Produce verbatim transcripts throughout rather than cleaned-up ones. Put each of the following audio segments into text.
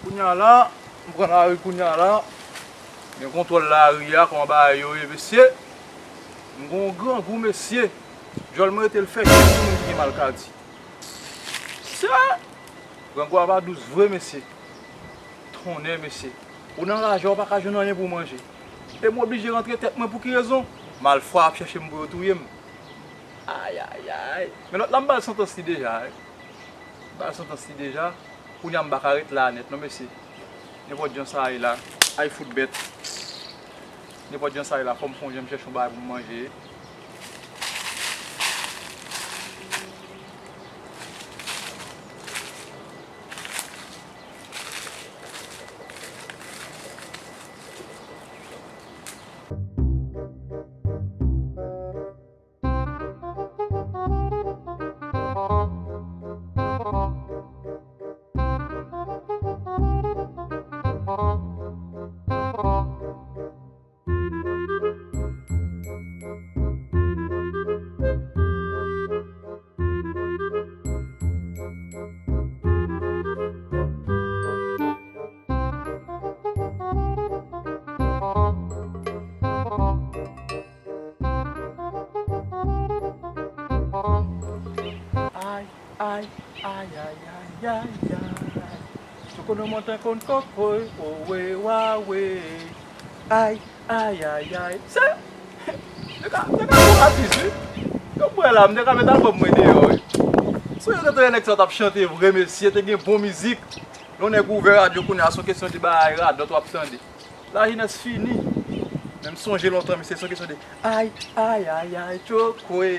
Kounye a la, m pran lari kounye a la. Gen kontwòl lari a, kòman bagay yo ye, mesye? M gon grangou, mesye. Djòl mwen rete l fè kèk moun ki gen malkadi. Sa! Grangou a pa dous vre, mesye. Tonnè, mesye. Ou nan raje, ou pa ka jwenn anyen pou w manje. E m oblije rantre tèt mwen pou ki rezon? Malfwa ap chèche m pou yo touye m. Ayayay. Men lòt la, m ba l santans li deja, wi. M ba l santans li deja. Kounye a m pa ka ret la nèt, non, mesye. Nenpòt jan sa ye la, ay fout bèt. Nenpòt jan sa ye la, fò m fè yon jan m chèche yon bagay pou m manje. Ay, ay, ay, ay, ay, ay, ay. Chokono montan konn kokoy, owe, wawe. Ay, ay, ay, ay. Se, te ka, te ka bon atis, wi. Yo kwè la, m te ka met albòm mwen deyò, wi. Sonje lè nèg sa t ap chante vre, mesye, te gen bon mizik. Lè yon nèg ouvè radyo kounye a, se yon kesyon de bagay radòt w ap tande. Lajenès fini. Men m sonje lontan, mesye, se yon kesyon de ay, ay, ay, ay, chokwe,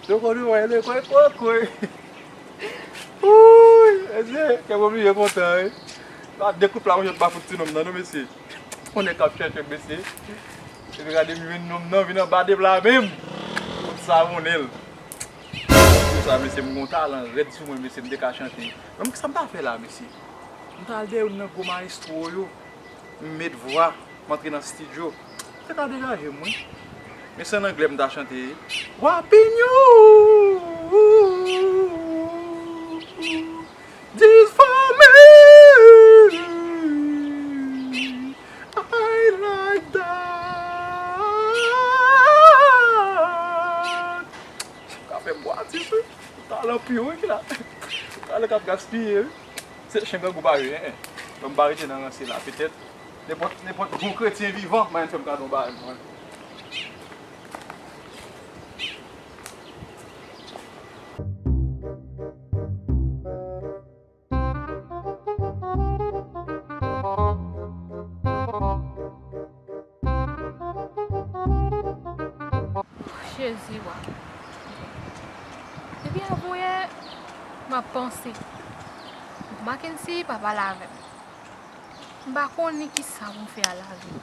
chokwe, chokwe, chokwe. Wouy, mesye, kè m oblije kontan, wi. Pa de kout pla mwen jwenn pa fout ti nonm nan, non, mesye. On nèg k ap chèche m, mesye. Epi gade m jwenn nonm nan vin anba de pla menm. Kout savonnen l. Pou sa, mesye, m gon talan rèd sou mwen, mesye, m te ka chante. Men kisa m ta fè la, mesye? M t al dèyè youn nan gwo mayestwo yo. M met vwa, m antre nan estidyo. Te ka degaje m, wi. Men se an anglè m ta chante. Wapinyo, this for me, I like that. Fè m bwati, wi. Talan pi wi ki la. Talan k ap gaspiye, wi. Se chen grangou pa yo, en, en. Bon, m pa rete nan ranse la. Petèt, nenpòt, nenpòt bon kretyen vivan, mwen fè m kado bagay mwen. Jezi, wa. Depi avanyè, m ap panse. Mackenzie pa pale avè m. M pa konnen ki sa pou m fè a lavi.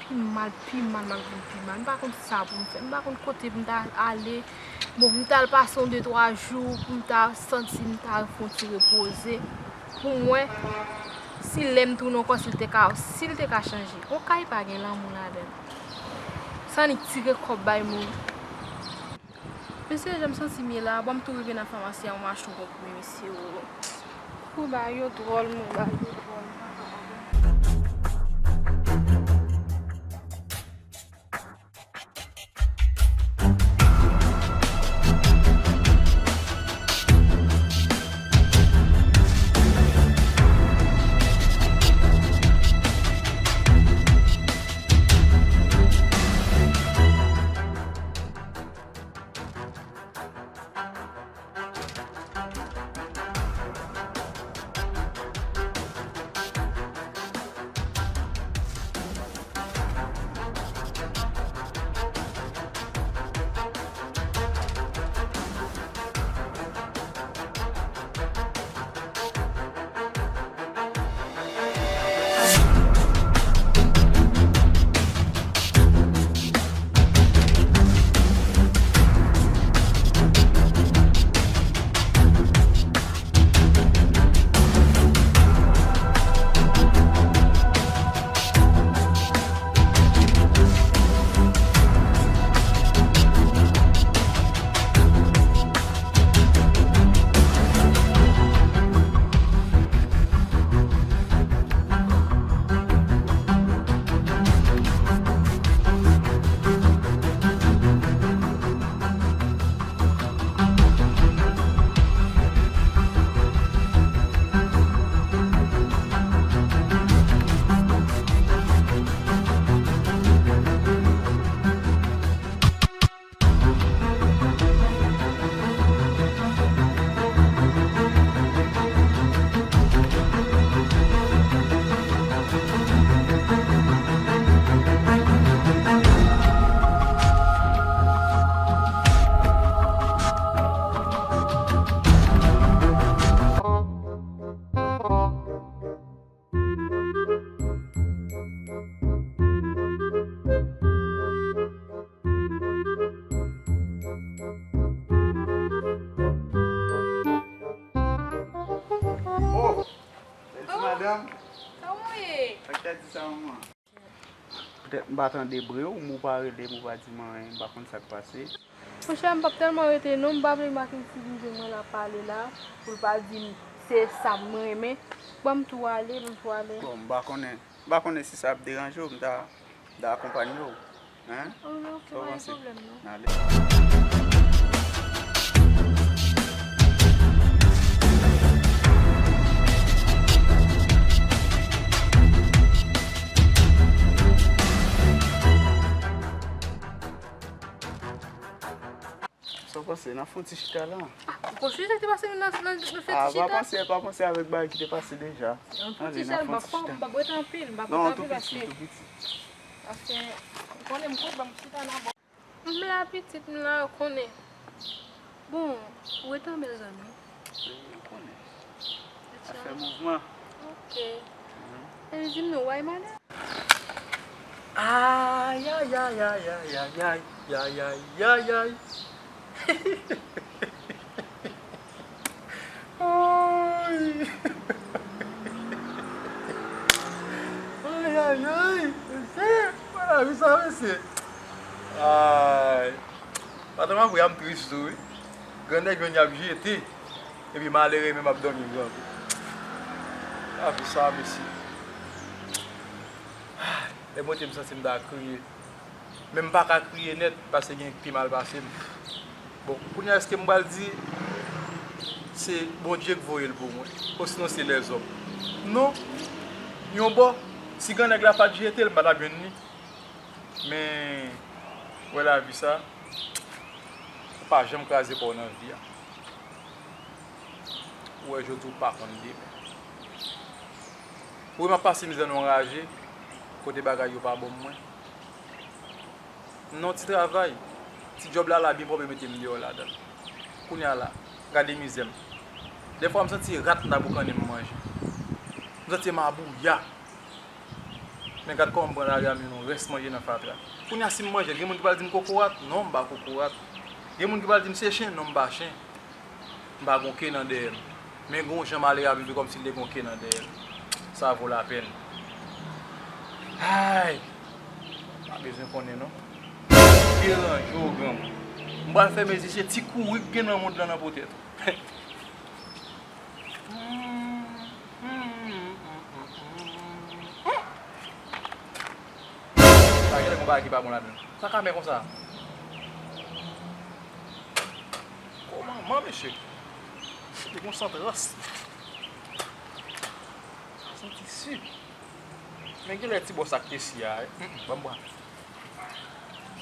Pi mal, pi mal, m ap vin pi mal. M pa konn sa pou m fè. M pa konn kote pou m ta ale. Bon, m t al pase yon de twa jou pou m ta santi m ta fè yon ti repoze. Pou mwen, si lè m tounen ankò, si l te ka, si l te ka chanje. Yon kay pa gen lanmou ladan l. Sa annik tire kòb bay moun. Mesye, jan m santi m ye la, bon, m tou rive nan famasi a, m achte yon konprime, mesye, o. Kou bagay yo dwòl, mon bagay yo dwòl. Oh! Bèl ti madanm. Kòman w ye? Sa k ta di sa, manman? Petèt m pa tande bre w, m ou pa rele m, ou pa di m anyen, m pa konn sa k pase. Monchè, m p ap tèlman rete non, m pa vle Mackenzie vin jwenn mwen l ap pale la, pou l pa di m se sa m renmen. Ban m tou ale, ban m tou ale. Bon, m pa konnen, m pa konnen si sa ap deranje w, m ta, m ta akonpanye w. Hein? Oh, non, ok, pa gen pwoblèm, non. N ale. Sa w panse? N ap fè yon ti chita la. Ah, ou konn sonje sa ki te pase nou nan, nan, nan fè ti chita? Ah, pa panse, pa panse avèk bagay ki te pase deja. Yon ti chita, m p ap, m p ap rete anpil, m p ap rete anpil paske, paske, ou konnen m kout, ban m chita nan bò. M la pitit, m la, ou konnen. Bon, ou rete an bèl zanmi. Wi, ou konnen. Sa fè mouvman. Ok. Mhm. E di m non, w ay madan? Ayayayayayayayayayayay. Ay. Ayayay. Mesye, wala, wi sa, mesye. Ay. Patron, m ap ri a, m tris tou, wi. Grannèg jwenn y ap jete. Epi malere menm ap dòmi grangou. Lavi sa, mesye. Lè m rete m santi m ta kriye. Men m pa ka kriye nèt, paske gen pi mal pase m. Bon, kounye a, èske m pral di se Bondye k voye l pou mwen, osinon se lèzòm? Non. Yon bò, si gran nèg la pa t jete l, m pa t ap jwenn li. Men, wè lavi sa, ou pa janm kraze kò w nan vi a. Ou wè jodi ou pa konn demen. Ou wè m ap pase mizè nan yon raje, kote bagay yo pa bon mwen. Non, ti travay. Ti djòb la la byen pwòp, yo mete m deyò ladan l. Kounye a la, gade mizè m. Dèfwa m santi rat m ta boukannen m manje. M santi m abouya. Men gad kòman m pran lari a, m vin yon rès manje nan fatra. Kounye a si m manje l, gen moun ki pral di m kokorat? Non, m pa kokorat. Gen moun ki pral di m se chen? Non, m pa chen. M pa gon ke nan dèyè m. Men gon jan malere ap viv kòmsi l te gon ke nan dèyè l. Sa vo lapèn. Ay! Pa bezwen konnen non. Deranje w granmoun. M pral fèmen zye, se ti kouri k gen nan mond lan nan potèt ou. Sa genlè gon bagay ki pa bon ladan l. Sa ka mè konsa. Kòmanman mesye. Li gon sant ras. Sa santi si. Men genlè ti bò sa k te si a. Ban m pran.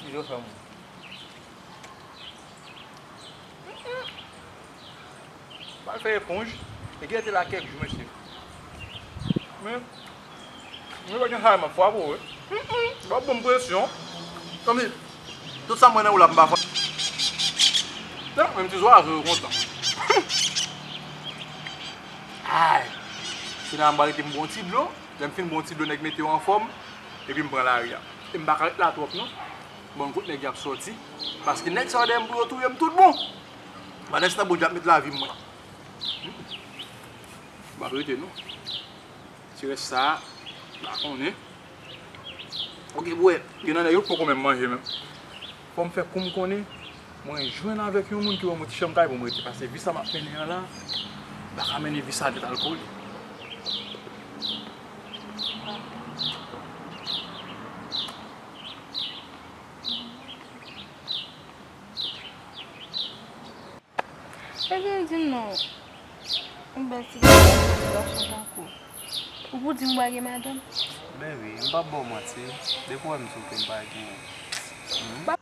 Sizo sa moun. M al fè eponj. E gen te la kèk jou mesye. Men mwen pa gen sa m ap frape w wi. L ap ban m presyon. Kòmsi tout sa m wè nan ou la m pa fè. Menm ti zwazo yo kontan. Ay. Finalman m ba rete m bon ti dlo. Lè m fin bon ti dlo nèg mete yo anfòm. Epi m pran lari a. E m pa ka ret la twòp non. Bon, kote nèg y ap sòti? Paske nèg sa yo dèyè m pou yo touye m tout bon. Pandan se tan Bondye ap met lavi m mwen. M ap rete non. Ti rès sa a, m pa konnen. Oke, bwè, gen nan nèg yo poko menm manje menm. Fò m fè kou m konnen, mwen jwenn avèk yon moun ki ban mwen ti chanm kay pou m rete. Paske vi sa m ap mennen an la, m pa ka mennen vi sa tèt al kole. Ebyen, di m non, yon bèl ti gason, bèl ti gason tankou w. Ou pou di m ou pa gen madanm? Baby, m p ap ba w manti, depi w wè m di w ke m pa gen, m pa